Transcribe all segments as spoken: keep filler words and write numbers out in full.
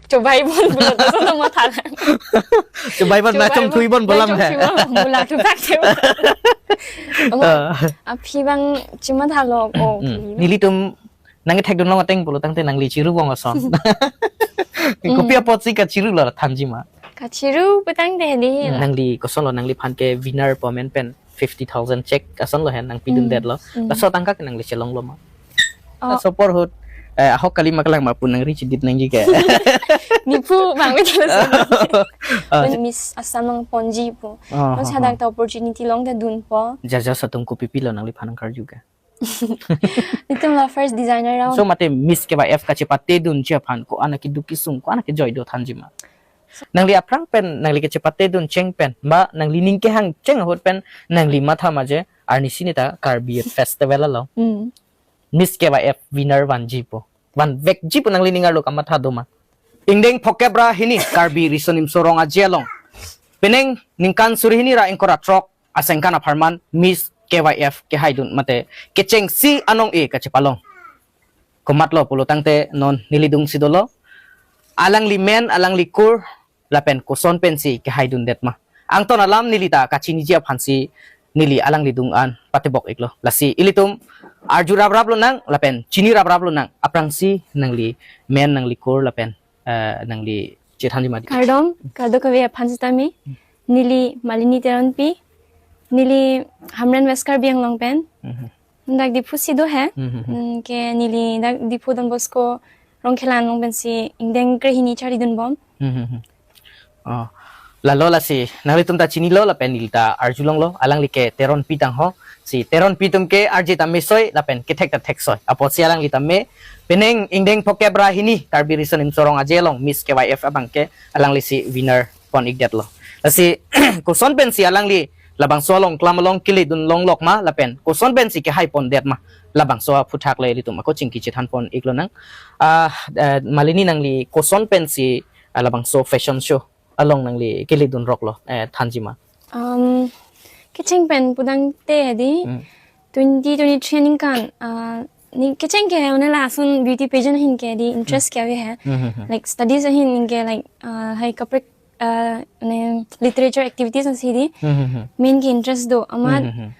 Chobai bon pulo to sono matha lang. Chobai bon, chobai nachong bon, thui bon bolang nachong he. Thui bon bolang thu tak the. Amo, ah, aphi bang chimatha lo ko. Hmm. Nelitum nangkethek dun long ateng pulo tangte nangli chiru bong ason. Hmm. Kopi apotsi kachiru lo thanji ma? Kachiru petang de di. Hmm. Nangli koson lo nangliphan ke winner pu amen pen fifty thousand check ason lo hen nangpi dun, hmm, det lo. Hmm. Laso atangka ke nangli chelong lo ma? Oh. Laso apor ahut, eh, ahok kali ma kelang ma pu nangri chidit nangji ke. Diphu bang me chalo. Ah. Pen Miss Assam nangponji pu. Ah, non ah, sadak ah, ta opportunity longte dunpo. Judges atum kopi pilo nangliphan nangkarju ke? Itum la first designer round. So mate Miss K Y F kachepate dunji aphan ko-an akiduk kesung, ko-an akejoi do thanji ma? Nangli aphrang pen, nangli kachepate dun cheng pen, ba nangli ning kehang cheng ahut pen, nangli matha ma je, arnisi neta Karbi Festival along, hmm, Miss K Y F winner vanji pu. Vanvekji pu nangli ning arlo kamatha do ma? Ingdeng phokep ra hini Karbi Riso Nimso Rong Aje along, penang ningkan suri hini ra ingkoi ra throk asengkan apharman Miss K Y F kehai dun mate kechengsi anong-e kachepalong. Komatlo pulo tangte non neli dungsi dolo. Alangli men, alangli kur, lapen koson pensi kehai dundet ma? Angton alam neli ta kachiniji aphansi neli alangli dung an patebok iklo. Lasi ilitum arju rap rap lonang, lapen chini rap rap lonang. Aphrangsi nangli men, nangli kur, lapen, eh, nangli chethanji ma di? Kardom, kardom kave aphan sitame. Neli Malini Teronpi, neli Hamren West Karbi Anglong pen. Mhm. Dak Diphu si do he. Mhm. Hmm, ke neli dak Diphu Don Bosco Rongkhelan along pensi ingdeng krehini charli dunbom. Mhm. Oh. Lalo lasi, nanglitum ta chinilo lapen neli ta arjulonglo, alangli ke Teronpi tangho. Si Teronpi atum ke arje ta mesoi, lapen kethek ta theksoi. Apotsi alangli ta me, penang ingdeng phokep ra hini, Karbi Riso Nimso Rong Aje along, Miss K Y F abang ke, alangli si winner pon ikdet lo. Lasi, koson pensi alangli labangso along klam along kele dun longlok ma, lapen koson pensi kehai pondet ma, labangso aphuthak le ilitum ako chingki chethan pon iklonang. Ah, eh, Malini, nangli koson pensi, ah, labangso fashion show along nangli kele dun roklo, eh, thanji ma? Um, kecheng pen pudang te di, hmm, twenty twenty-three aningkan, ah, ni kecheng ke one lason beauty pageant ahin ke di interest, hmm, ke ave he. Hmm, hmm, hmm. Like studies ahin ke like, ah, hai kaprek, ah, ne literature activities ansi di. Hmm, hmm, hmm. Main ke interest do. Amat, hmm, hmm, hmm,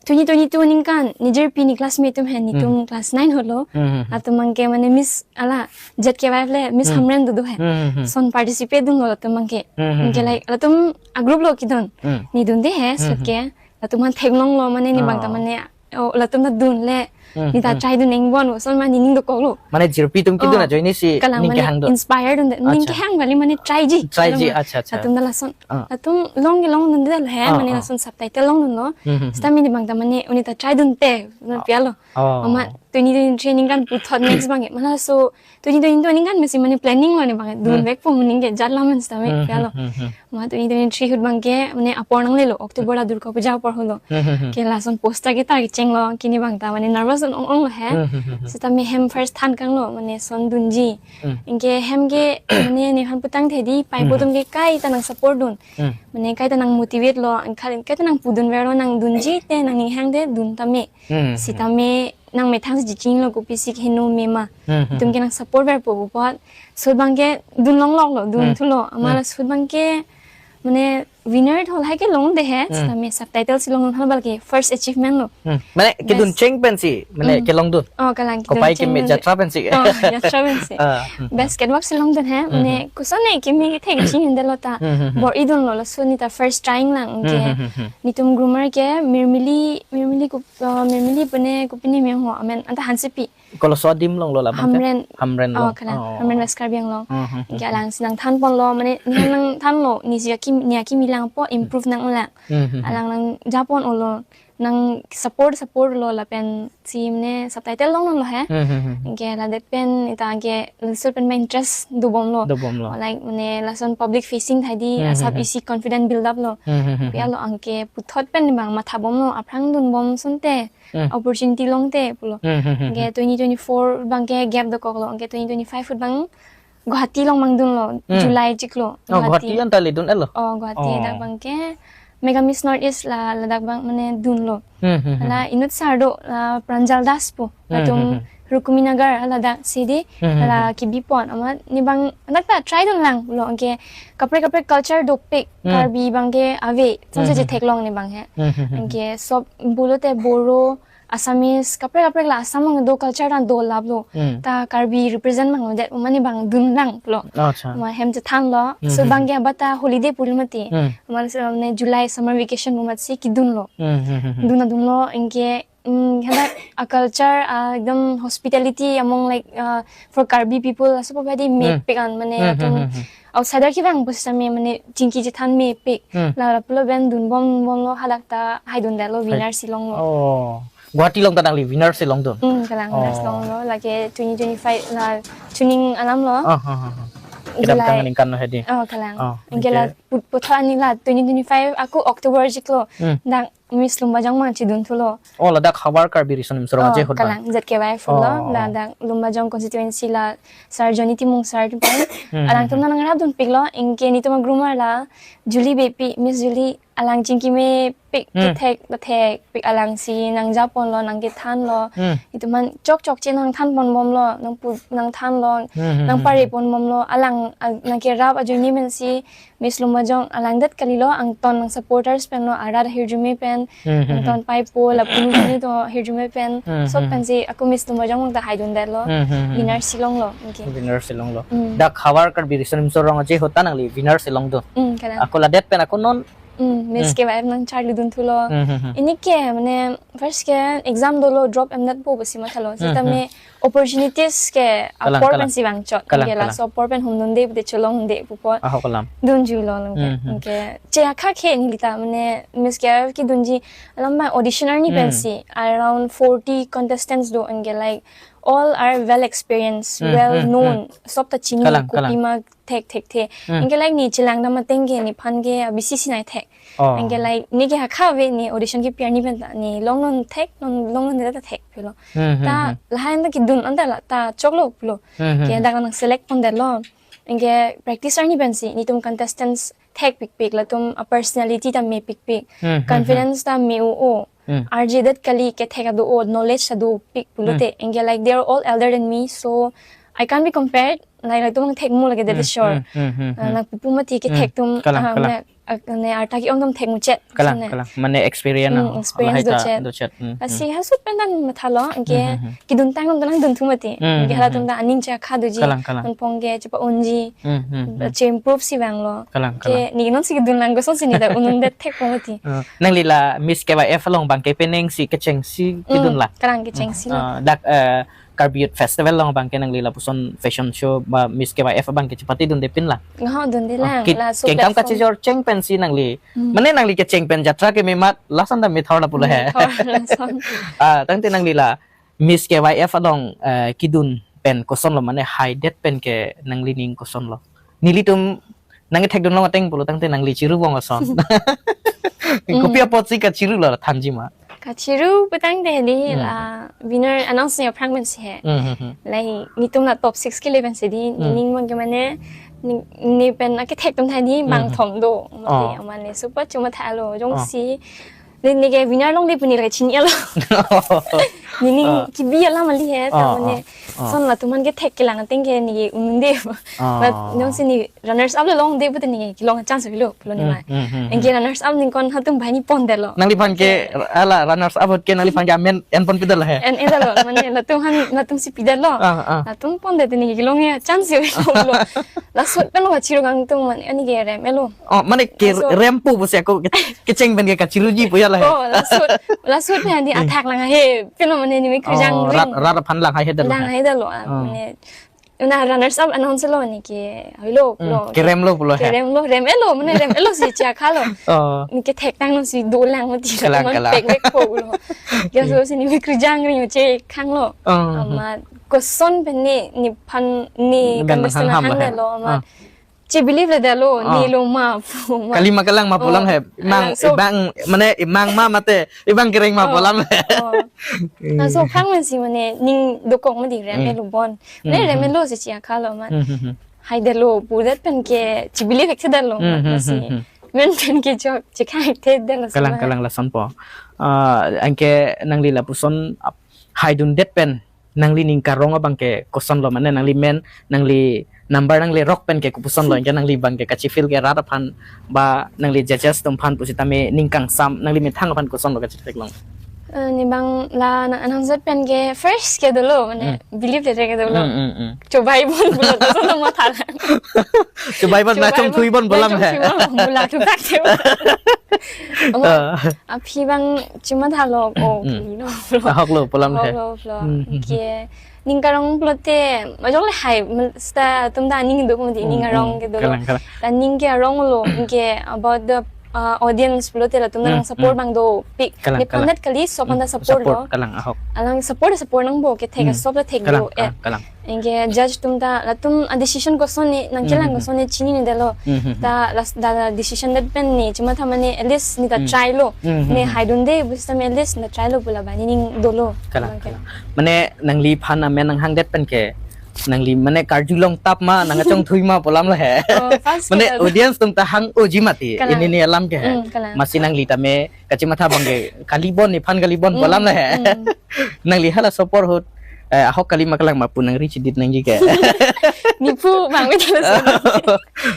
twenty twenty-two aningkan, nijirpi ni classmate atum he, nitum, hmm, class nine holo. Hmm, hmm, hmm. Latum abang ke mane Miss ala, Z K Y F le, Miss, hmm, Hamren do do he. Hmm, hmm, hmm. Lason participate dunlo latum abang ke. Hmm, hmm, hmm. Anke like, latum a group lo kidon. Hmm. Ne dunde he, hmm, sut, hmm, ke. Latum aphan theklonglo, mane ne bang ta, oh, mane, oh, latum ta dunle, hmm, ne ta, hmm, try dun engbom, lason mane nening dokoklo. Mane jirpi atum kidun, oh, ajoine si kalang ning, mane kehang do. Inspire dunde, ning, accha, kehang kali mane try ji. Try ji, kalang, accha, accha. Latum ta lason. Ah. Latum long ke longdunde he, ah, mane, ah, lason subtitle longdunlo. Hmm, hmm, hmm. Sitame ne bang ta mane, oh, ne ta try dunte, non, ah, pi-alo. Oh. Amat twenty twenty-three aningkan puthot next abang ke. Mane laso twenty twenty-two aningkan mesi mane planning lo ne abang ke. Hmm. Dunvekpo, mane ning ke jat lamen sitame, hmm, pi-alo. Hmm, hmm, hmm. Amat twenty twenty-three ahut abang ke, mane apor nanglelo, October la Durga Puja apor holo. Hmm, hmm, hmm. Ke lason poster ke ta kechenglo, ke ne bang ta mane nervous ong ong lo he. Hmm, hmm, hmm, hmm. Sitame hem first than kanglo, mane lason dunji. Hmm. Anke hem ke, mane nephan putangthe di, pai, hmm, po atum ke kaita nang support dun. Hmm. Mane kaita nang motivate lo, angkal kaita nang pudunverlo, nang dunji te nangning hang te dun tame. Hmm. Sitame nang methang si jichinilo kopisi keheno me ma. Hmm, hmm, hmm. Itum ke nang support verpo pu apot. Sut abang ke dun longloklo, dun, hmm, thulo. Amat, hmm, la sut abang ke, mane winner thol hai ke longde he, hmm, sitame subtitle si longdun hal bal ke first achievement lo. Hmm. Mane kedun, best, cheng pensi, mane, hmm, kelongdun. Oh, kalang kedun, kopai cheng keme pensi. Jatra pensi. Oh, jatra pensi. Ah, hmm, hmm. Best catwalk si longdun he, hmm, mane, hmm, koson ne keme kethe keching undelo ta. Hmm, hmm, hmm. Bor-i dunlo, laso ne ta first trying lang, hmm, ke. Hmm, hmm, hmm. Netum groomer ke Mirmili, Mirmili ko, uh, Mirmili pune kopine me ho, amen anta Hansepi. Koloso adim longlo labang ke? Hamren. Hamren, oh, long, kalang. Oh. Hamren West Karbi Anglong. Hmm, hmm, hmm. Anke alangsi nangthan ponlo, mane, ne nangthanlo, ne si aki, ne akimi langpo, improve nanglang. Hmm, hmm, hmm. Alang nangja pon-olo, nang support, support lo lapen si mane subtitle longlo he. Hmm, hmm, hmm. Anke ladet pen ne ta anke laso pen ma interest dobomlo. Dobomlo. Like mane lason public facing thai di, hmm, asap, hmm, hmm, isi confident build up lo. Hmm, hmm, hmm, hmm. Pi-alo anke puthot pen bang mathabomlo, aphrang dunbom asonte. Hmm. Opportunity longte pulo. Hmm, hmm, hmm, hmm. Anke twenty twenty-four abang ke gap dokoklo, anke twenty twenty-five ahut abang Guwahati along abang dunlo, hmm, July chiklo. Oh, Guwahati. Guwahati anta le dun-etlo. Oh, Guwahati, oh, dak abang ke Mega Miss North East la, ladak abang mane dunlo. Hmm, hmm, hmm. La inut sar do, la Pranjal Das pu. Hmm, latum, hmm, hmm, Rukmini Nagar ladak si di, Hmm, hmm, la hmm. Kibipon amat ne bang dak ta try dunlang lo, anke kaprek kaprek culture dopik Hmm. Karbi abang ke ave, Hmm, songsi hmm. Chetheklong ne bang he. Hmm, hmm, hmm, hmm. Anke sob pulote Boro, Assamese, kaprek kaprek la Assam along do culture ta dolap lo. Hmm. Ta Karbi represent mang lo det, mane bang dunlang lo. Acha. Ma hem chethan lo. Hmm, So hmm, bang hmm. ke abata holiday pul mati. Hmm. Amat si ne July summer vacation pu amat si kidun lo. Hmm, hmm, hmm, hmm. Dun adun lo, anke, mm, hadak a culture, a ekdom hospitality among, like, uh, for Karbi people, laso pa di Hmm. mepik an, mane Hmm, atum hmm, hmm, hmm. outsider kevang pusitame mane chingki chethan mepik. Hmm. La pulo pen dunbom bom lo hadak ta haidun det lo Oh. Winner Shillong lo. Oh. Guwahati along ta nangli Winner Shillong dun. Hmm, kalang Oh. Winner Shillong lo. Lake twenty twenty-five la chuning alam lo. Ah, ha, ha, ha. Kedam July. Tang ningkan lo hedi. Oh, kalang. Oh, Anke okay. la put-, puthot ani la twenty twenty-five ako October chiklo. Hmm. Dak Miss Lumbajong mang chedun thulo. Oh, ladak Howraghat Karbi Resource Nimso Rong Oh, Aje ahut bang. Kalang, Z K Y F lo, Oh, oh. Ladak Lumbajong constituency la Sir Johnny Timung Sir atum pen. Hmm, Alangtum hmm, hmm. nang rap dunpik lo, anke netum a groomer la Julie Beypi, Miss Julie, alang chingki mepik Hmm. kethek, kethekpik alang si nangjaponlo, nangkethanlo. Hmm. Netum aphan chok chokche nangthanpon bom lo, nangpu-, nangthanlo, Hmm, hmm, hmm, nangpare hmm. pon bom lo, alang, al-, nangkerap ajoine pen si, Miss Lumbajong alang det kalilo, angton nang supporters pen lo, arat ahirjume pen, Hmm, hmm, angton hmm. paipo, lapu nini to ahirjume pen, Hmm, sob hmm. pen si, ako Miss Lumbajong mang ta haidun det lo, Hmm, hmm, hmm. Winner Shillong lo, anke. Winner Shillong lo. Hmm. Dak Howraghat Karbi Resource Nimso Rong Aje ahut ta nangli Winner Shillong dun. Hmm, kalang. Ako ladet pen ako non Hmm, Miss Hmm. K Y F nang charli dun thulo. Hmm, hmm, hmm. Pini ke, mane, first ke exam dolo drop em det po pusi mathalo. Hmm, Sitame hmm. opportunities ke Kalang, apor kalang. pen si vangchot. Kalang, Anke kalang. laso apor pen humdunde pute cholongde pupo. Ahok alam. Dunjuilo lang ke. Hmm, hmm. Anke che akha ke neli ta mane Miss K Y F kedunji alam abang audition arni pen Hmm. si around forty contestants do, anke like all are well experienced, Hmm, well hmm, known. hmm. Sob ta chini Kalang, kopi kalang. ma thekthekthe. Hmm. Anke like ne chelang dam ateng ke nephan ke abisi sinai thek. Oh. Anke like ne ke hakha ave, ne audition kepi arni pen ta ne longnon thek, non longnon det ta thek pulo. Hmm, hmm, Ta hmm. lahai an ta kedun an ta la ta choklo pulo. Hmm, hmm, Ke hmm. dak nang select pon det lo. Anke practice arni pen si netum contestants thekpikpik, latum a personality ta mepikpik. Hmm, hmm, hmm. Confidence ta me-o-o. Hmm. R J det kali, kethek ta do-o, knowledge ta dopik pulote. Hmm. Anke like they are all elder than me, so I can't be compared. Like, latum thekmu lake, that is Hmm, sure. hmm, hmm, hmm, Uh, hmm. nang pupu mati ke Hmm. thek atum, Kalang, ah, kalang. mane, ah, ne arta ke-ong atum thekmuchot. Kalang, Sene. kalang. Mane experience Hmm, ang experience lahai ta dochet. dochet. Hmm, Lasi hmm. halaso pen ta mathalo, anke Hmm, hmm, hmm. kedun tang atum ta nangdunthu mati. Hmm, Anke hmm, halatum hmm. ta aning che akha doji. Kalang, kalang. Anpong ke chepa-unji. Hmm, hmm, hmm. Che-improve si vanglo. Kalang, Ke kalang. ne non si kedun lang, kosonsi ne ta un-un det thekpo mati. Uh, nangli la Miss K Y F along abang ke penang si kecheng si Hmm, kedun la. kalang kecheng si lo. Uh, dak, uh, Karbi Youth Festival along abang ke nangli lapuson fashion show ba Miss K Y F abang ke chepatedunde pin la. Ngaho dunde Oh, lang, ke-, laso kengkam platform. kachejor cheng pen si nangli. Hmm. Mane nangli kecheng pen jatra ke memat lason ta methor la pulo he. Methor lason. Ah, tangte nangli la Miss K Y F along, eh, kedun pen koson lo, mane haidet pen ke nangli ning koson lo. Nelitum nangkethekdun long ateng pulo tangte nangli chiru bong ason. Hmm. Kopi apotsi kachiru lo thanji ma. Kachiru pu tangte di Hmm. la winner announce ni aphrang pen si he. Hmm, hmm, hmm. Lahai netum la top six kele pen si di Hmm. ning mang ke mane ne, ne pen akethek atum tha di Hmm, bang hmm. thom do. Mate Oh. amane super chuma tha lo jong Oh. si. Ne, ne ke winner longde pu ne le chini lo. Ne ning Oh. kebi alam kali he ta Oh, mane. oh, oh. Lason latum aphan kethek kelang ateng ke ne ke un-unde. Oh. But jong si ne runners up le longde pute ne ke long chance avelo pulo ne Hmm, ma. hmm, hmm, Anke hmm. runners up ningkan atum banghini pon det lo. Nangliphan ke, ala runners up ahut ke nangliphan ke amen en pon pidal he. En, en det lo, mane latum han, latum si pidet lo. Ah, ah. Latum pon det ne ke long ya chance avelo pulo. Laso pen lo kachiru kangtung mane, ani ke rem-et lo. Oh, mane ke Laso rem po pusi ako ke, kecheng pen ke kachiruji po ya la he. Oh, laso, laso pen di Hmm. athak lang he, pino mane ne mekri Oh, jang rat, ring. rat aphan lang hai he det lo Lang he. hai det lo, ah, Oh. mane. Una runners up announce lo ne ke, hoi lo, Hmm, lo. kerem lo pulo he. Kerem lo, rem-et lo, mane rem-et lo si chakha lo. Oh. Ne kethek tang lo si dolang mati Kalang, teman kalang. pek pek po lo. Ya Hmm. so si ne mekri jang ring che khang lo. Oh. Amat koson pen ne, nephan ne Ne ben kan han ham hang lo de he. lo, amat. Ah. Che believe le det lo, Ah. ne lo ma, pu ma. Kalima kalang ma pulang Oh, he. Mang, alang so- ibang, mane ibang ma mate, ibang kereng ma Oh. pulang he. Oh. Hmm. Laso aphrang pen si mane ning dokok mati rem Hmm. e lo bon. Mane Hmm, rem e hmm. lo si chakha lo ma. Hmm, hmm, hmm. Haidet lo, pudet pen ke che believe ek thedet lo, Hmm, hmm, masi. hmm, hmm. Men pen ke chok, che khang ek thedet lo Kalang, sama. kalang lason po. Ah, anke nangli lapuson ap-, haidundet pen. nangli ning karong abang ke koson lo, mane nangli men, nangli number nangli rok pen ke kopuson lo, anke nangli abang ke kachi feel ke rat aphan ba nangli judges atum aphan pusitame ning kangsam, nangli methang aphan koson lo kachitheklong? Eh, ne abang la nang announcer pen ke first ke dolo, mane Hmm. believe le ke dolo. Hmm, hmm, hmm. Chobai bon pulo to sama thala. Chobai bon, nachong thui bon pu alam he. Bula tu tak te. Ah. Aphi abang chima thalo, oh, Hmm. pulo. Ahok lo pu alam he. Pulo, pulo. Hmm, hmm, Ke ning karong pulote majok le hai, seta atum ta ning do ko mati ning Hmm, karong hmm. Ke dolo. Kalang, kalang. La ning ke arong lo, ke about the uh, audience pulote latum Hmm, nang support hmm. Abang dopik. Kalang, Ne kalang. Pandat kali, so Pandat Hmm, support lo. Kalang, ahok. Alang support, support nangpo, kethek Hmm. Sop la thek Kalang, do eh. Kalang, kalang. Anke judge atum ta latum a decision koson ne, nang kelang Hmm. Koson ne chinine detlo. Hmm, hmm, hmm. Ta last da da decision det pen ne chima tha mane at least ne ta Hmm. try lo. Hmm, hmm, Ne hmm. Haidunde pusitame at least ne ta try lo pu la ba ne ning dolo. Kalang, Abang ke. Kalang. Mane nangli aphan amen nanghang det pen ke, nangli mane karjulong tap ma, nang achong thui ma pu alam le he. Oh, first Mane ke ta. Audience atum ta hang-oji mati. Kalang. Ini ne alam ke he. Hmm, kalang. Masi nangli tame kachimatha abang ke kali bon, nephan kali bon pu alam le he. Hmm. Nangli hala support ahut, eh, ahok kali ma kalang ma pu nang reach dit nangji ke. Nipu bang wit lo.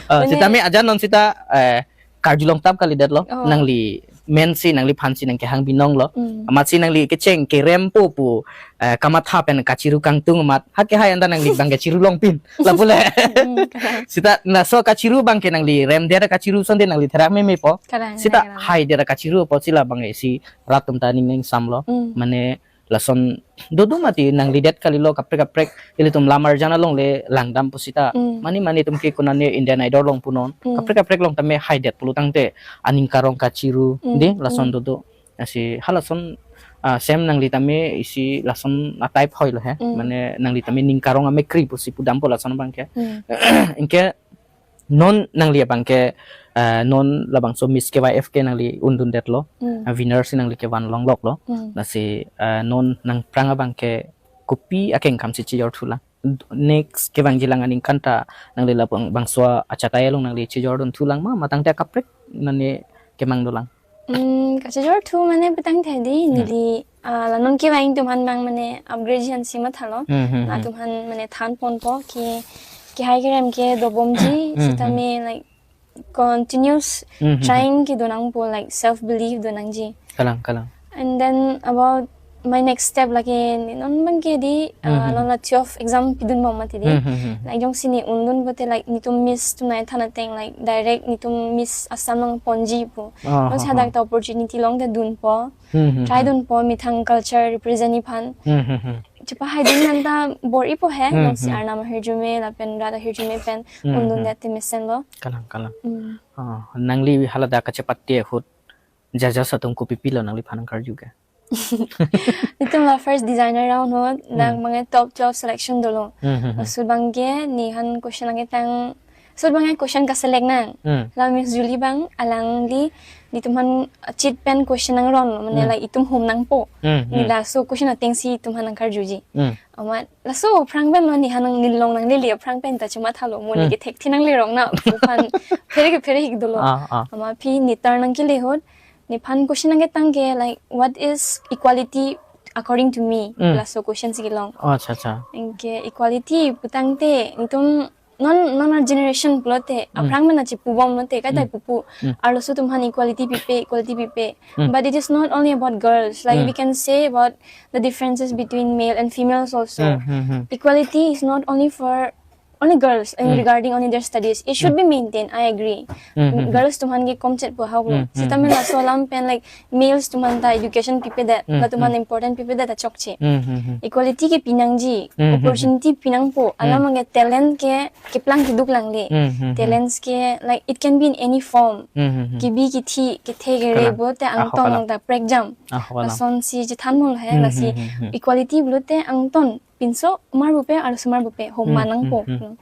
Ah, Mane- sitame ajan non sita, eh, karjulong tap kalidet lo. Oh. Nangli men si, nangliphan si nang kehang binong lo. Hmm. Amat si nangli kecheng kerem po pu, eh, kamatha pen kachiru kangtung amat. Hake hai anta nangli abang ke chiru longpin. Lapu le. Hmm, kalang. Sita laso kachiru abang ke nangli remdet kachiru asonte nangli therak memepo. Kalang, Sita kalang. Haidet kachiru apo si la abang ke si rat atum ta ning ning sam lo. Hmm. Mane lason dodo mati nangli det kali lo kaprek kaprek. Ilitum lamar jana longle langdam pusita. Hmm. Mane mane atum ke konane Indian Idol along punon. Hmm. Kaprek kaprek along tame Haidet pulo tangte aning karong kachiru. Hmm. De lason Hmm. dodo. Asi halason, ah, same nangli tame isi lason a type hoi lo he. Hmm. Mane nangli tame ning karong amekkri pusi pudampo lason abang ke. Hmm. Anke non nangli abang ke, eh, non labangso Miss K Y F ke nangli undundet lo. Hmm. Ah, winner si nangli kevan longlok lo. Hmm. Lasi, eh, non nangphrang abang ke kopi akengkam si chejor thulang? Next kevangjilang aningkan ta nangli labang bangso achatai along nangli chejordun thulang ma, matang te kaprek nane kemang dolang? Hmm, kachejor thu mane petang thedi, Hmm. neli, ah, la non kevang atum aphan abang mane upgrade ji an si mathalo. Hmm, hmm, La hmm. atum aphan mane than ponpo ke, kehai kerem ke dobomji, Hmm, sitame like continuous Hmm, hmm, trying kedo nangpo, like self belief do nangji. Kalang, kalang. And then about my next step lake ne non abang ke di, uh, Mhm. non la twelve exam pidun bom mati di. Mhm, mhm. Like jongsi ne undun pote like netum Miss atum nai than ateng like direct netum Miss Assam nangponji pu. Ah, Non ha, hadak ha. ta opportunity longte dunpo. Mhm, Try mhm. Dunpo methang culture represent aphan. Mhm, mhm. Chepahaidun anta bor-ipo he, Mhm. Jongsi Arnam ahirjume lapen rat ahirjume pen Mhm. undundet te mesen lo. Kalang, kalang. Hmm. Ah, nangli hala dak kachepate ahut judges atum kopi pilo nangliphan nangkarju ke? Netum la first designer round ahut, dak Hmm. abang ke top twelve selection dolo. Hmm, hmm, hmm. Laso abang ke nephan question nangketang, laso abang ke question kaselect nang. Hmm. La Miss Julie abang alangli netum aphan chit pen question nangron, mane Hmm. like itum hum nangpo. Hmm, Ne hmm. laso question ateng si netum aphan nangkarjuji. Hmm. Amat laso aphrang pen lo nephan nang nelong nanglele aphrang pen ta chemathalo, mo ne Hmm. kethekthe nangle rong na, aphan phere ke phere hik dolo. Ah, ah. Amat aphi ne turn nangkele ahut, nephan question nangketang ke like, what is equality according to me? Hmm. Laso question si kelong. Oh, acha, acha. Anke equality putangte netum non, non generation pulote, Hmm. aphrang mena chipubom lote, kaita Hmm. pupu. Hmm. Arloso atum aphan equality pipe, equality pipe. Hmm. But it is not only about girls. Like, Hmm. we can say about the differences between male and females also. Hmm, hmm, hmm. Equality is not only for only girls and Hmm. regarding only their studies. It should Hmm. be maintained, I agree. Hmm, hmm, hmm. Girls atum aphan ke komchet pu ahok lo. Hmm, hmm, Sitame hmm. laso alam pen like males atum aphan ta education pipedet, Hmm, latum aphan hmm. important pipedet ta chokche. Hmm, hmm, hmm. Equality ke pinangji, Hmm, hmm, hmm. opportunity pinangpo, Hmm. alam abang ke talent ke keplang keduk langle. Hmm, hmm, hmm. Talents ke, like, it can be in any form. Hmm, hmm, hmm. Kebi kethi, kethe kere Kalang. pulote Ahok angton kalang. Nang ta prekjam. Ahok kalang. Lasonsi chethan mul he, Hmm, lasi hmm, hmm, hmm. equality pulote angton pinso mar bupe, arloso mar bupe, hom Hmm, manangpo. hmm, hmm.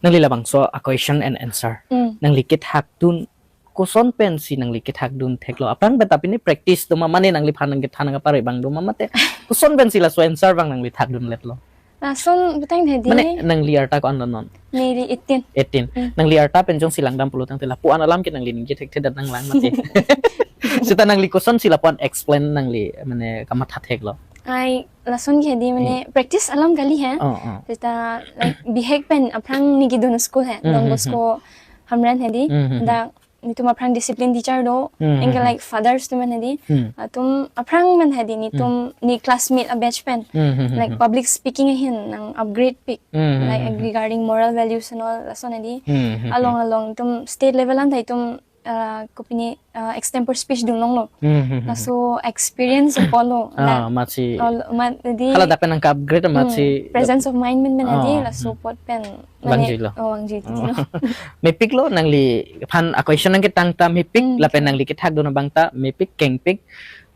Nangli labangso a question and answer. Hmm. Nangli kethakdun, koson pensi nangli kethakdun theklo? Aphrang pen ta pine practice do ma, mane nangliphan nangkethan nangkapare abang do ma mate? Koson pensi laso answer abang nangli thakdunletlo? Lason putang thedi. Mane nangli arta ko-an lo non? Neli eighteen. Eighteen. Hmm. Nangli arta pen jongsi langdam pulo tangte lapu-an alam ke nangli ningje thekthedet nanglang mate? Seta nangli kosonsi lapu-an explain nangli mane kamatha theklo? Ai lason ke hedi mane practice alam kali he. Oh, oh. Seta like bihek pen aphrang neli kedun school he. Hmm, Don hmm, Bosco Hamren hedi. Hmm, hmm, hmm. Dak netum aphrang discipline teacher do. Hmm, Anke hmm, like fathers atum hedi. Hmm. Latum aphrang pen hedi netum ne classmate a batch pen. Hmm, hmm, hmm, Like hmm. public speaking ahin nang upgrade pik. Hmm, hmm, Like hmm, hmm. regarding moral values and all lason hedi. Hmm, hmm, hmm. Along along netum state level an ta netum uh, kopine uh, extempore speech dun longlo. Hmm, hmm, hmm, hmm. Laso experience apotlo. Ah, Dak matsi. All mat hedi. Hala dak pen nang ka-upgrade Hmm, matsi. Presence of mind pen pen hedi Ah, laso hmm. apot pen. Mane, Vangjilo. Oh, vangjilo. Oh. Mepiklo nangliphan a question nangketang ta mepik Hmm, lapen okay. nangli kethak dun abang ta mepik kengpik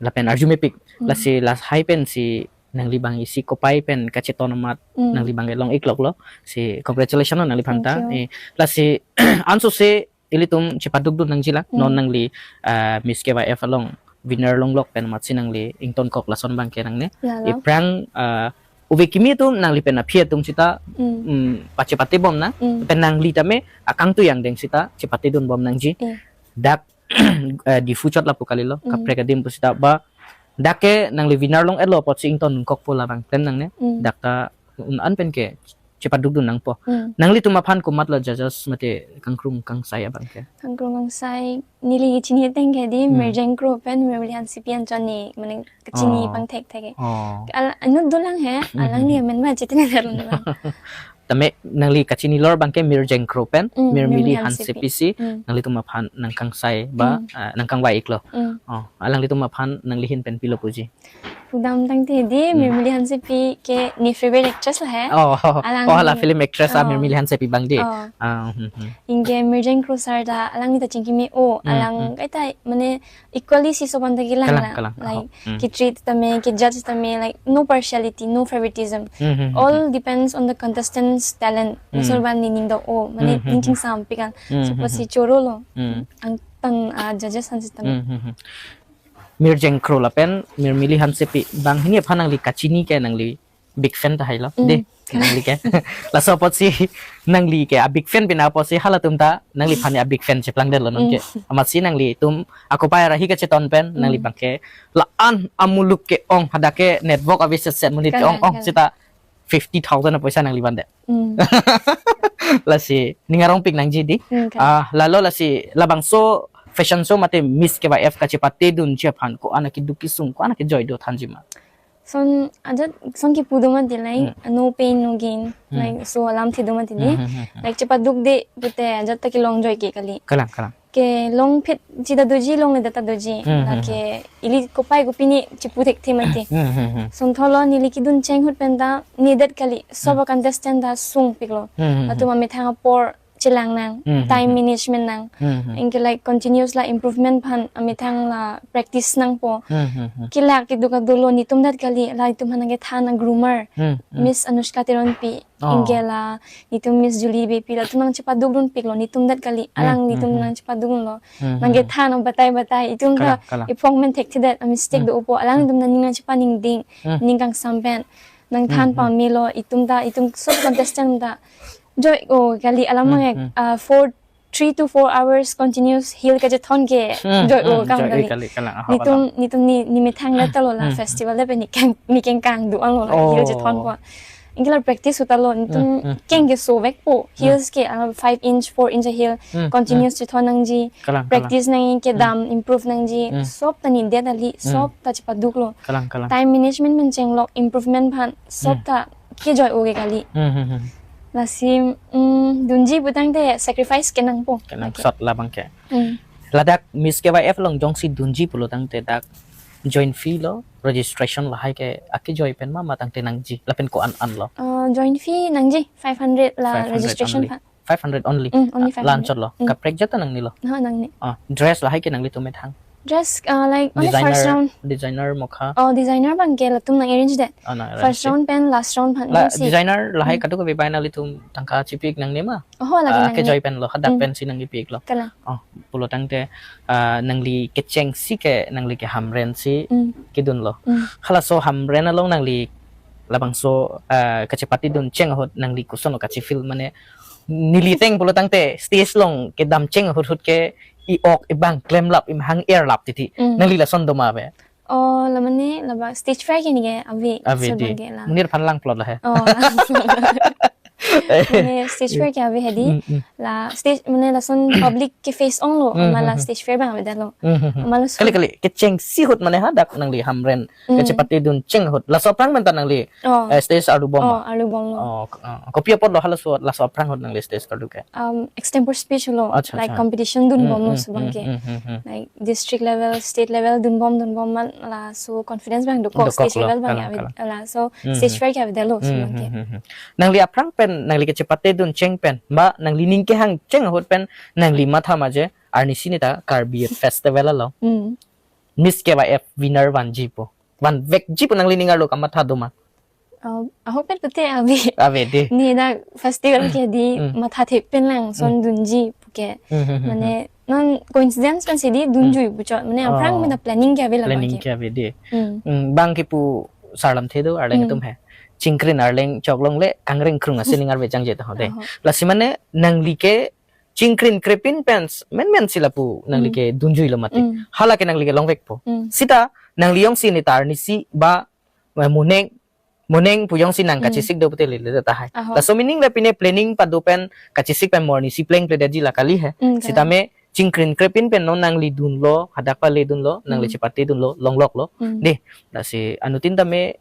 lapen arju mepik. Hmm. Lasi lahai pensi nangli abang isi kopai pen kacheton amat Hmm. nangli abang kelong-ikloklo. Si congratulations lo nangliphan ta. Thank you. Eh, lasi ansose ilitum chepaduk dun nangjilang. Hmm. Non nangli uh, Miss K Y F along winner longlok pen matsi nangli ingtonkok lason abang ke nangne. Lalo. Iphrang uh, ove kimi atum nangli pen aphi atum sita Hmm. um, pachepate bom na. Hmm. Pen nangli tame akangtui angdeng sita chepate dun bom nangji. Eh. Dak uh, Diphu chot lapu kalilo. Hmm. Kaprek adim pusita ba dak ke nangli winner long-etlo apotsi ingtonkokpo labang pen nangne. Hmm. Dak ta un an pen ke chepaduk dun nangpo. Hmm. Nanglitum aphan komatlo judges mate kangkrung kangsai abang ke? Kangkrung kangsai neli kachini ateng ke hedi Hmm. Mirjeng Kro pen Mirmili Hansepi anchot ne mane kachini Oh. pangthek thek ke. Oh. Al anu dolang he, Hmm, alang hmm, ni hmm. amen ba chetin daru ni ba. Tame nangli kachinilo abang ke Mirjeng Kro pen Hmm, Mirmili Mirmili Hansepi. Hansepi si Hmm. nanglitum aphan nangkangsai ba Hmm. uh, nangkangvai-iklo. Hmm. Oh, alanglitum aphan nangli ahin pen pilo puji? Pudam tangte hedi, Hmm. Mirmili Hansepi ke ne favorite actress la he. Oh, Alang oh, hala film actress ah, Oh. Mirmili Hansepi abang di. Oh. Ah, hmm, hmm. Anke Mirjeng Kro sir ta, alang neta chingki me o, Hmm, alang hmm. kaita, mane, equally si sopan ta kelang Kalang, la. kalang. Like, Oh, hmm. ke-treat tame, ke-judge tame, like, no partiality, no favoritism. Hmm, hmm, hmm, All hmm. depends on the contestant's talent. Hmm. Laso abang ne ning do o, mane, Hmm, hmm, ning hmm. chingsam pikal. Hmm, So, hmm, pasi hmm. chorolo. Hmm. Ang tan, ah, judges hansi tame. Hmm, hmm, hmm. Mirjeng Kro lapen Mirmili Hansepi abang hini aphan nangli kachini ke nangli big fan tahai lo. Mm. Dei, nangli ke. Laso apotsi nangli ke a big fan pina apotsi halatum ta nangliphan a big fan cheplangdetlo non ke. Mm. Amatsi nanglitum akopai ra hi kacheton pen Mm. nangli abang ke la-an amuluk ke-ong hadak ke network avi set set monit Kalang, ke-ong-ong kalang. sita fifty thousand apoisa nangli vandet. Mm. Lasi ning arongpik nangji dei. Mm, kalang. Ah, lalo lasi labangso fashion show mate Miss K Y F kachepate dunji aphan ko-an akeduk kesung ko-an akejoi do thanji ma? Son ajat son kipu do mati like Hmm. no pain no gain. Hmm. Like so alamthe do mati dei. Hmm, hmm, hmm, hmm. Like chepadukde pute ajat ta kelongjoi ke kali. Kalang, kalang. Kelong phit chida doji longledet ta doji. Hmm, hmm, Lake ili kopai kopine chipu thekthe mati. Hmm, hmm, hmm. Son tholo neli kedun cheng ahut pen ta nedet kali. Sob Hmm. a-contestant ta sungpiklo. Hmm, hmm, Latum hmm. amethang apor chelang nang, Hmm, hmm, time hmm. management nang. Hmm, hmm. Anke like continuous la improvement aphan amethang la practice nangpo. Hmm, hmm, hmm. Kelak keduk dolo netum det kali, la netum aphan nangkethan a-groomer. Hmm, hmm. Miss Anushka Teronpi. Oh. Anke la netum Miss Julie Beypi latum nangchepaduk dunpiklo netum det kali. Hmm, Alang hmm, netum hmm. nangchepaduk lo. Hmm, hmm. Nangkethan a-batai batai. Netum Kalang, ta kalang. ephong men thekthedet a-mistake Hmm. do-opo. Alang Hmm. netum nangning nangchepaningding. Hmm. Ning kangsam pen. Nangthan Hmm, hmm. pamelo. Netum ta, netum sob contestant ta. Joi o kali alam Hmm, mang ek, hmm. ah, four, three to four hours continuous heel kachethon ke Hmm, joi o hmm, kam joi kali. kali, kalang, aha, Netum, kalang. netum ne, nemethang det ta lo la Hmm, hmm. festival det pen ne keng, ne kengkang do-an lo la heel Oh. chethon ko. Anke la practice ahut ta lo, netum Hmm, hmm, hmm. keng kesovekpo. Hmm. Heels ke, ah, five inch, four inch heel Hmm, continuous hmm. chethon nangji. Kalang, kalang. Practice nangji, Hmm. kedam improve nangji. Hmm. Sob ta nedet kali, Hmm. sob ta chepaduklo. Kalang, kalang. Time management pen chenglok improvement aphan sob Hmm. ta kejoi o ke kali. Hmm, hmm, hmm. Lasi, mm, dunji putangte sacrifice kenangpo. Kenang Lake. sot labang ke. Hmm. Ladak Miss K Y F along jongsi dunji pulo tangte dak join fee lo, registration lahai ke akejoi pen ma matangte nangji, lapen ko-an an lo? Uh, join fee nangji five hundred la Five hundred registration only. aphan. Five hundred only. Mm, only Ah, five hundred. Lanchot lo. Mm. Kaprek jat ta nangne lo. Ha, nangne. Ah, dress lahai ke nanglitum methang. Dress, uh, like, only Designer, first round. designer mokha. Oh, designer abang ke latum nang-arrange det. Ah, nang-arrange First det. round pen last round aphan La, isi. designer lahai Hmm. kadokave bai nanglitum tangka chipik nangne ma? Oh, lagi Ah, nangne. kejoi pen lo, hadak Hmm. pensi nangkipiklo. Kalang. Oh, pulo tangte, ah, nangli kechengsi ke, nangli ke Hamren si Hmm. kedunlo. Hmm. Halaso Hamren along nangli labangso, ah, kachepate dun cheng ahut nangli koson lo kachi-feel mane neli ateng pulo tangte stage along kedam cheng ahut ahut ke i-ok ibang klemlap imahang erlap titi. Mm. Nangli lason do ma ave? Oh, la mane, la ba stage fright ke neke ave. Ave so dei. Bang ke la. Monit aphan langplot la he. Oh, langplot. Mane stage fright ke ave hedi. Mm, mm. La stage, mane lason public ke face onglo, Mm, ma la mm, mm. stage fright bang avedetlo. Mm, mm, mm. Ma lason Kali kali, kechengsi ahut mane hadak nangli Hamren, Mm. kachepatedun cheng ahut. Laso aphrang pen ta nangli, Oh. eh, stage arlu bom. Oh, arlu bomlo. Oh, k-, oh, kopi apotlo halaso, laso aphrang ahut nangli stage arlu ke? Um, extempore speech lo, Acha, like acha. competition dun Mm, bomlo mm, so bang mm, ke. mm, mm, mm. Like district level, state level dun bom, dun bom ma laso confidence bang dokok, Dokok stage lo, level bang kalang, ya kalang. Laso Mm, stage mm. fright ke avedetlo so Mm, bang ke. mm, mm, mm. Nangli aphrang pen, nangli kachepatedun cheng pen, ba nangli ning kehang cheng ahut pen, nangli matha ma je, arnisi neta Karbi Festival along Mm. Miss K Y F winner vanji pu. Vanvekji pu nangli ning arlo kamatha do ma? Uh, ahok pen pute ave. Ave dei. Neli dak festival ke dei Mm. matha thek pen lang son Mm. dunji pu ke. Mm, mm, mm, Mane mm. non coincidence pen si dei dunji Mm. pu chot. Mane aphrang Oh. mena planning ke ave la Planning bang ke. ke ave dei. Mm. Mm, bang kipu sarlamthe do arleng Mm. atum he. Chingkrin arleng choklongle kangreng krung asi ning arve changje ta ho dei. Aho. Lasi mane nangli ke chingkrin krepin pen menmen si lapu nangli Mm. ke dunjuilo mati. Mm. Hala ke nangli ke longvekpo. Mm. Seta nangli jongsi neta arnisi ba, eh, moneng, moneng pu jongsi nang Mm. kachesik do pute lele tahai. Aho. Laso meaning le pine planning pado pen kachesik pen mo arnisi plengpledetji la kali he. Mm, Seta kalang. me chingkrin krepin pen non nangli dunlo, hadak pale dunlo, nangli Mm. chepatedunlo, longloklo. Mm. Dei, lasi anuttin tame,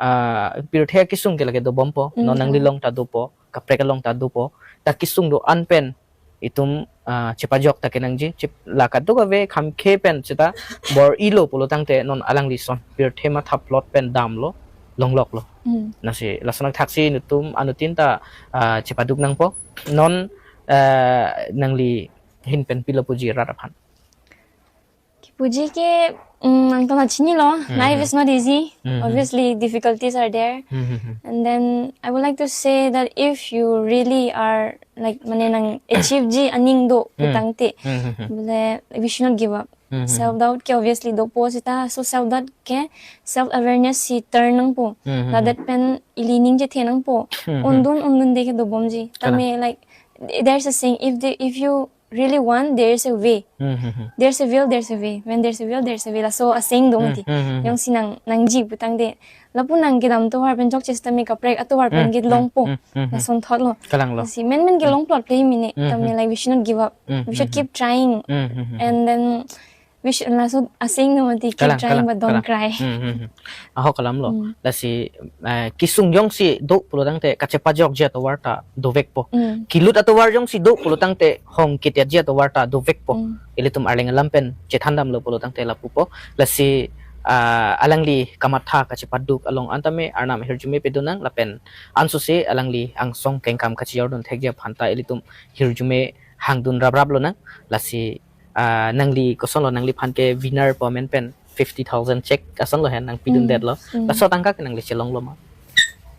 ah, pirthe akesung ke lake dobompo, Mm, non nangli kalang. along ta dopo, kaprek along ta dopo, ta kesung do-an pen itum, ah, chepajok ta kenangji, chep-, la kadokave kham khe pen seta bor-ilo pulo tangte non alangli son pirthe mathaplot pen damlo, longloklo. Mm. Lasi, lason thaksi nelitum anuttin ta, ah, chepaduk nangpo. Non, ah, nangli ahin pen pilo puji rat aphan? Kipuji ke, mm, nangtum la chinilo, Mhm. life is not easy. Mhm. Obviously, difficulties are there. Mhm. And then, I would like to say that if you really are, like, mane nang achieve ji aning do Mhm. pu tangte, Mhm. bole, we should not give up. Mhm. Self doubt ke obviously dopo seta, so self doubt ke self awareness si turn nangpo. Mhm. Ladak pen ili ning chethe nangpo. Mhm. Undun, undunde ke dobomji. Kalang. Tame, like, there's a saying, if the, if you really want, there's a way. Hmm, hmm, hmm. There's a will, there's a way. When there's a will, there's a way. Laso aseng do Hmm, mati. hmm, hmm, hmm. Jongsi nang, nangji pu tangte, lapu nang kedam atovar pen chokche seta me kaprek atovar pen Hmm, ke hmm, longpo. Hmm, hmm, hmm. Lason thotlo. Kalanglo. Lasi menmen ke Hmm. longplot play mene. Hmm, Tame hmm. like we should not give up. Hmm, We should hmm, keep hmm. trying. Hmm, hmm, hmm, hmm. And then we should, laso aseng do mati, keep Kalang, trying kalang, but don't kalang. cry. Hmm, hmm, hmm. Ahok alamlo. Hmm. Lasi, eh, kesung jongsi do pulo tangte kachepajokji atovar ta dovekpo. Hmm. Kelut atovar jongsi do pulo tangte hong kitetji atovar ta dovekpo. Hmm. Ilitum arleng alam pen chethandamlo pulo tangte lapupo. Lasi, ah, alangli kamatha kachepaduk along an tame Arnam ahirjume pedonang lapen ansose alangli angsong kengkam kachejordun thekji aphan ta ilitum hirjume hangdun raprap lonang. Lasi, ah, nangli kosonlo, nangliphan ke winner pu amen pen fifty thousand check asonlo he nangpidun Hmm. detlo. Hmm. Laso atangka ke nangli chelonglo ma?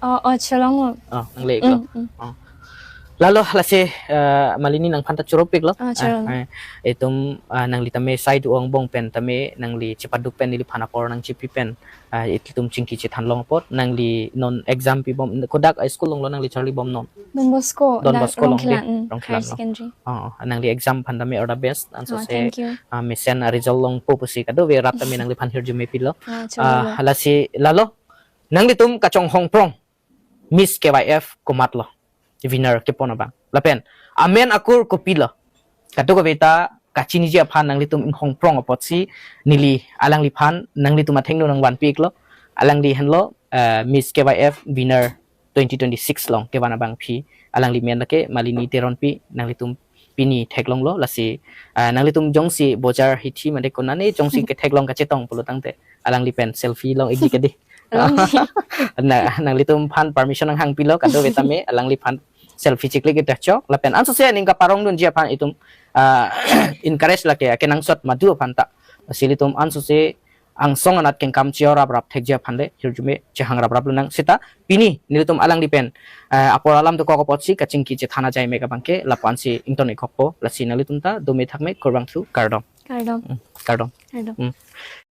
Oh, oh, chelonglo. Oh, nangli iklo. Hmm, hmm. Oh. Lalo lasi, ah, Malini nangphan ta choro piklo. Ah, choro. Ah, ah, itum, ah, nangli tame sai do-ong angbong pen tame nangli chepaduk pen neliphan apor nangchipi pen, ah, ilitum chingki chethan long apot, nangli non exam pibom, kodak a school alonglo nangli charlibom non? Don Bosco, Don dak Bosco along Rongkhelan, dei, mm, Rongkhelan higher along. Secondary. Oh, nangli exam aphan tame all the best, Oh, ansose, thank you. ah, mesen a result longpo pusi kadokave rat tame nangliphan hirjume pilo. Ah, choro Ah, lo. lasi lalo, nanglitum kachonghong prong Miss K Y F komatlo, winner kepon abang. Lapen amen akur kopilo, kadokave ta kachiniji aphan nanglitum inghong prong apotsi neli alangliphan nanglitum athengno nangvanpi iklo. Alangli henlo, eh, Miss K Y F winner twenty twenty-six along kevan abangpi. Alangli men lake Malini Teronpi, nanglitum pini theklonglo, lasi, eh, nanglitum jongsi bojar hithi mate konane jongsi ketheklong kachetong pulo tangte alangli pen selfie long ikji ke dei. Longji. Na, nanglitum aphan permission nanghangpilo kadokave tame alangliphan selfie chiklik ita chok lapen ansose aning kaparongdunji aphan itum, ah, encourage lake akenangsot madu aphan ta. Lasi ilitum ansose angsong anat kengkam chejor raprap thekji aphan le hirjume chehang raprap lonang seta pini nelitum alangli pen, ah, apor alam dokok apotsi kachingki chethan ajai me abangke lapu-ansi ington ikhokpo, lasi nanglitum ta dome thakme kurvangthu, kardom. Kardom. Hmm, kardom. Kardom. Hmm.